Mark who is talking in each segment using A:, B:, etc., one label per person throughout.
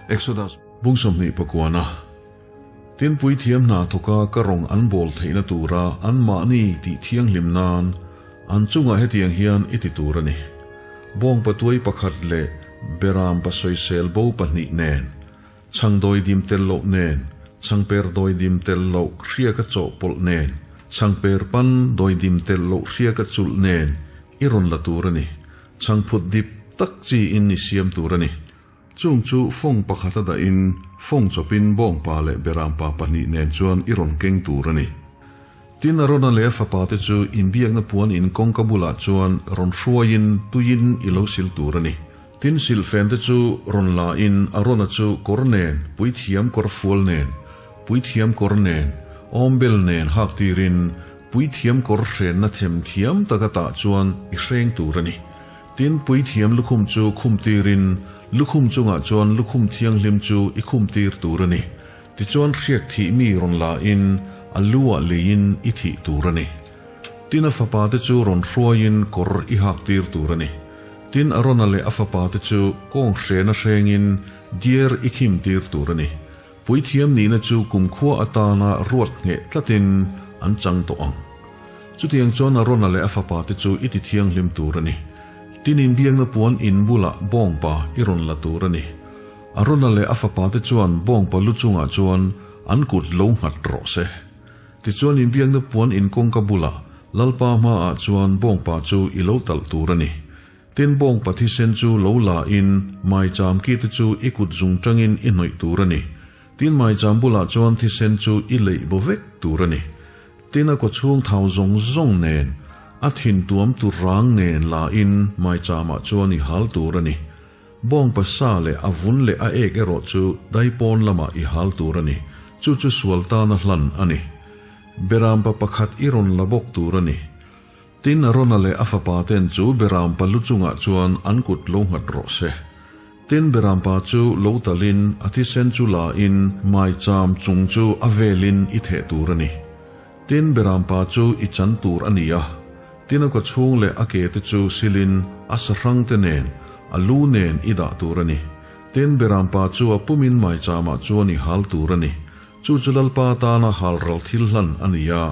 A: Exodus bung 29. Tin, puithiam hna thawka ka rawng an bawl theihna tura anmahni tih thianghlim nan an chungah hetiang hian i ti tur a ni. Bawngpa tuai pakhat leh beram pasawisel bo pahnih nen, chhang dawidim tel loh nen, chhangper dawidim tel loh hriaka chawhpawlh nen, chhangper pan dawidim tel loh hriaka chulh nen i rawn la tur a ni. Chhangphut dip tak chi in i siam tur a ni. Chung chu fawng pakhat a dahin fawng chawpin bawngpa leh berampa pahnih nen chuan i rawn keng tur a ni. Tin, Arona leh a fapate chu inbiakna puan in kawngka bulah chuan rawn hruaiin tuiin i lo sil tur a ni. Tin, silhfente chu rawn lain Arona chu kawr nen, puithiam kawr fual nen, puithiam kawr nen, awmbel nen hak tirin puithiam kawr hrenna them thiam taka tah chuan i hreng tur a ni. Tin, puithiam lukhum chu khum tirin, lukhum chungah chuan lukhum thianghlim chu i khum tir tur a ni. Tichuan hriak thih mi rawn la in, a lu ah leiin i thih tur a ni. Tin, a fapa te chu rawn hruaiin kawr i hak tir tur a ni. Tin, Arona leh a fapa te chu kawng hrena hrengin diar i khim tir tur a ni. Puithiam nihna chu kumkhua atana ruat ngheh tlatin an chang tawh ang. Chutiang chuan Arona leh a fapate chu i ti thianghlim tur a ni. Tin inbiakna puan in bulah bawngpa i rawn la tur a ni. Arona leh a fapate chuan bawngpa lu chungah chuan an kut lo nghat rawh se. Tichuan inbiakna puan in kawngka bulah Lalpa hmaah chuan bawngpa chu i lo talh tur a ni. Tin bawngpa thisen chu lo la in maicham ki te chu i kut zung tangin i hnawih tur a ni. Tin maicham bulah chuan thisen chu i leih bo vek tur a ni. Tin a kawchhung thau zawng zawng nen, a thin tuam tur rang nen la in maichamah chuan i hal tur a ni. Bawngpa sa leh a vun leh a ek erawh chu daipawn lamah i hal tur a ni. Chu chu sual tana hlan a ni. Berampa pakhat i rawn la bawk tur a ni. Tin, Arona leh a fapa ten chu Berampa lu chungah chuan an kut lo nghat rawh se. Tin, Berampa chu lo talin a thisen chu la in maicham chung chu a velin i theh tur a ni. Tin, Berampa chu i chan tur a ni a. Tin, a kawchhung leh a ke te chu silin a sahrang te nen, a lu nen i dah tur a ni. Tin, Berampa chu a pumin maichamah chuan i hal tur a ni. Chu chu Lalpa tana halral thil hlan a ni a,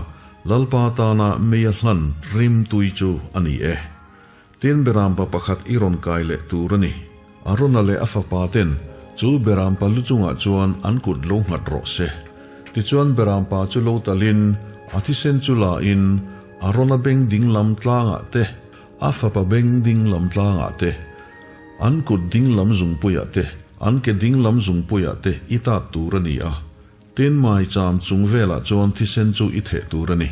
A: Lalpa tana meia hlan rim tui chu a ni e. Tin Berampa pakhat i rawn kai leh tur a ni. Arona leh a fapa ten chu Berampa lu chungah chuan an kut lo nghat rawh se. Tichuan Berampa chu lo talin a thisen chu la in Arona beng ding lam tlangah te, a fapa beng ding lam tlangah te, An kut ding lam zungpuiah te, an ke ding lam zungpuiah te i tat tur a ni a. Tin maicham chung velah chuan thisen chu i theh tur a ni.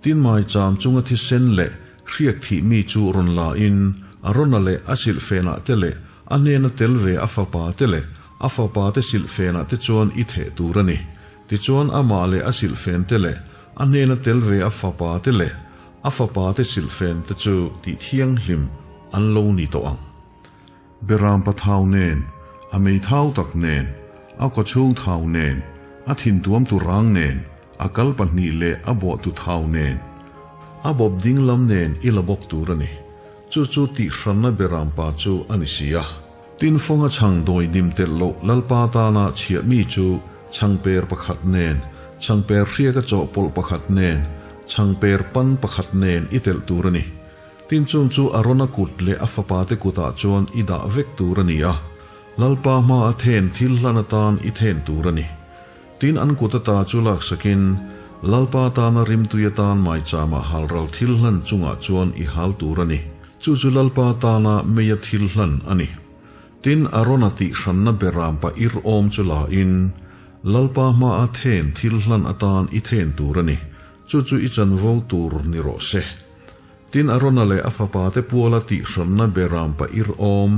A: Tin maicham chunga thisen leh hriak thih mi chu rawn la in, Arona leh a silhfenah te leh a hnena tel ve a fapa te leh a fapa te silhfenah te chuan i theh tur a ni. Tichuan amah leh a silhfen te leh a hnena tel ve a fapa te leh a fapa te silhfen te chu tih thianghlim an lo ni tawh ang. Beram pa thau nen, a mei thau tak nen, a kawchhung thau nen, a thintuam tu rang nen, a kal pahnih leh a bawh tu thau nen, a bawp ding lam nen i la bawk tur a ni. Chu chu tihhranna beram pa chu a ni si a. Tin fawnga chhang dawi dim telh loh Lalpa tana chhiah mi chu chhangper pakhat nen, chhangper hriaka chawhpawlh pakhat nen, chhangper pan pakhat nen i telh tur a ni. Tin chung chu Arona kut leh a fapate kutah chuan i dah vek tur a ni a, Lalpa hma a then thil hlan atan i then tur a ni. Tin an kut ata chu laksakin Lalpa tana rimtui atan maichama halral thil hlan chungah chuan i hal tur a ni. Chu chu Lalpa tana meia thil hlan a ni. Tin Arona tih hranna beram pa ir awm chu la in, Lalpa hma a then thil hlan atan i then tur a ni. Chu chu i chanvo tur ni rawh se. Tin Arona leh a fapate puala tihhranna beram pa ir awm,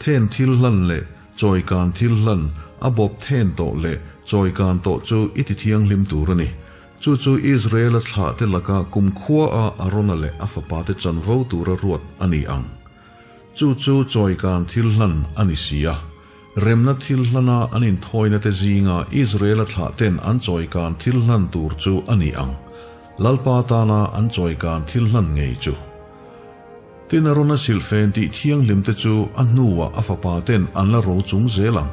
A: then thil hlan leh chawikan thil hlan, a bawp then tawh leh chawikan tawh chu i ti thianghlim tur a ni. Chu chu Israela thlahte laka kumkhuaa Arona leh a fapate chanvo tura ruat a ni ang. Chu chu chawikan thil hlan a ni si a. Remna thil hlana an inthawina te zinga Israela thlahten an chawikan thil hlan tur chu a ni ang. Lalpa tana an chawikan thil hlan ngei chu. Tin Arona silhfen tih thianghlim te chu a hnuah a fapa ten an la ro chung zel ang.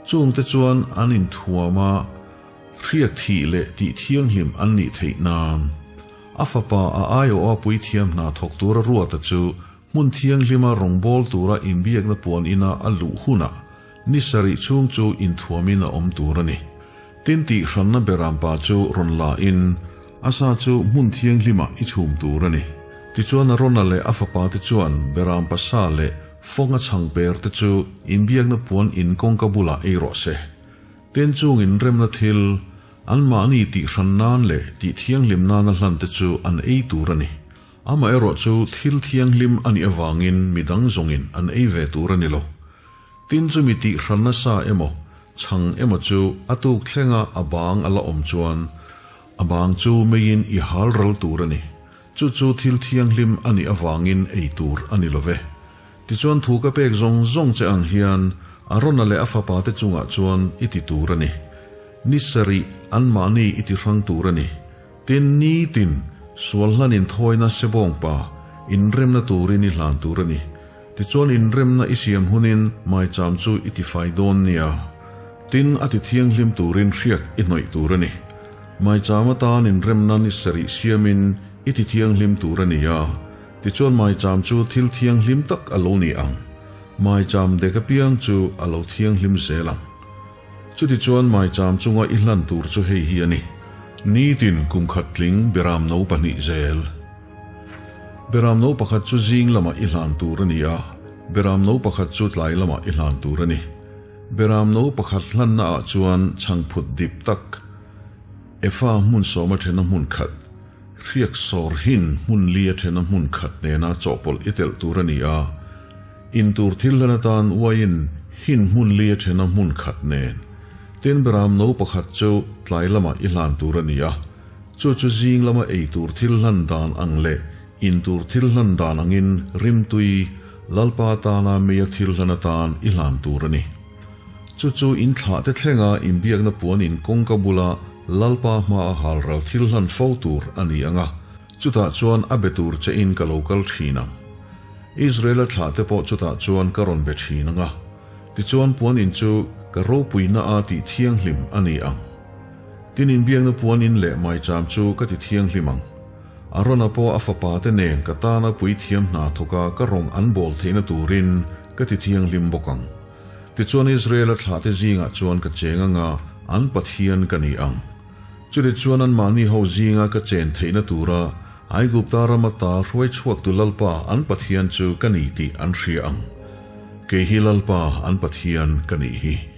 A: Chungte chuan an inthuam a, hriak thih leh tih thianghlim an nih theih nan. A fapa a aiawha puithiam hna thawk tura ruata chu hmun thianghlima rawngbâwl tura inbiakna puan ina a luh hunah ni sarih chhung chu inthuamin a awm tur a ni. Tin tihhranna berampa chu rawn la in a sa chu hmun thianghlimah i chhum tur a ni. Tichuan Arona leh a fapa te chuan berampa sa leh fawnga chhang per te chu inbiakna puan in kawngka bulah ei rawh se. Tin chung inremna thil anmahni tihhran nan leh tihthianghlim nana hlan te chu an ei tur a ni. Amaherawhchu thil thianghlim a nih avangin midang zawngin an ei ve tur a ni lo. Tin chumi tih hran nasa emaw, chhang emaw chu a tuk thlenga a bang a la awm chuan a bang chu meiin i hal ral tur a ni. Chu chu thil thianghlim a nih avangin ei tur a ni lo ve. Tichuan thu ka pek zawng zawng che ang hian Arona leh a fapa te chungah chuan i ti tur a ni. Ni sarih anmahni i ti hrang tur a ni. Tin, nitin sual hlan inthawina sebawngpa inremna turin i hlan tur a ni. Tichuan inremna i siam hunin maicham chu i tifai dawn nia. Tin, a ti thianghlim turin hriak i hnawih tur a ni. Maicham atan inremna ni sarih siamin i ti thianghlim tur a ni a, tichuan maicham chu thil thianghlim tak a lo ni ang. Maicham dek apiang chu a lo thianghlim zel ang. Chutichuan maicham chunga i hlan tur chu hei hi a ni, Nitin kum khat tling beram no pahnih zel. Beram no pakhat chu zing lamah i hlan tur a ni a, beram no pakhat chu tlai lamah i hlan tur a ni. Beram no pakhat hlanna ah chuan chhangphut dip tak, efa hmun sawma thena hmun khat, hriak sawr hin hmun li a thena hmun khat nena chawhpawlh i telh tur a ni a, In tur thil hlan atan uaiin hin hmun li a then a hmun khat nen. Tin beram no pakhat chu tlai lamah i hlan tur a ni a, chu chu zing lama ei tur thil hlan dan ang leh in tur thil hlan dan angin rimtui Lalpa tana meia thil hlan atan i hlan tur a ni. Chu chu in thlah te thlenga inbiakna puan in kawngka bula Lalpa hmaa halral thil hlan fo tur a ni ang a, chutah chuan a be tur che in ka lo kal thin ang. Israela thlah te pawh chutah chuan ka rawn be thin ang a, tichuan puan in chu ka ropuina a tih thianghlim a ni ang. Tin inbiakna puan in leh maicham chu ka ti thianghlim ang. Arona pawh a fapa te nen ka tana puithiam hna thawka ka rawng an bawl theihna turin ka ti thianghlim bawk ang. Tichuan Israela thlah te zingah chuan ka cheng ang a, an Pathian ka ni ang. Chutichuan anmahni ho zinga ka chen theihna tura Aigupta rama ta hruai chhuaktu Lalpa an Pathian chu ka ni tih an hria ang. Kei hi Lalpa an Pathian ka nih hi.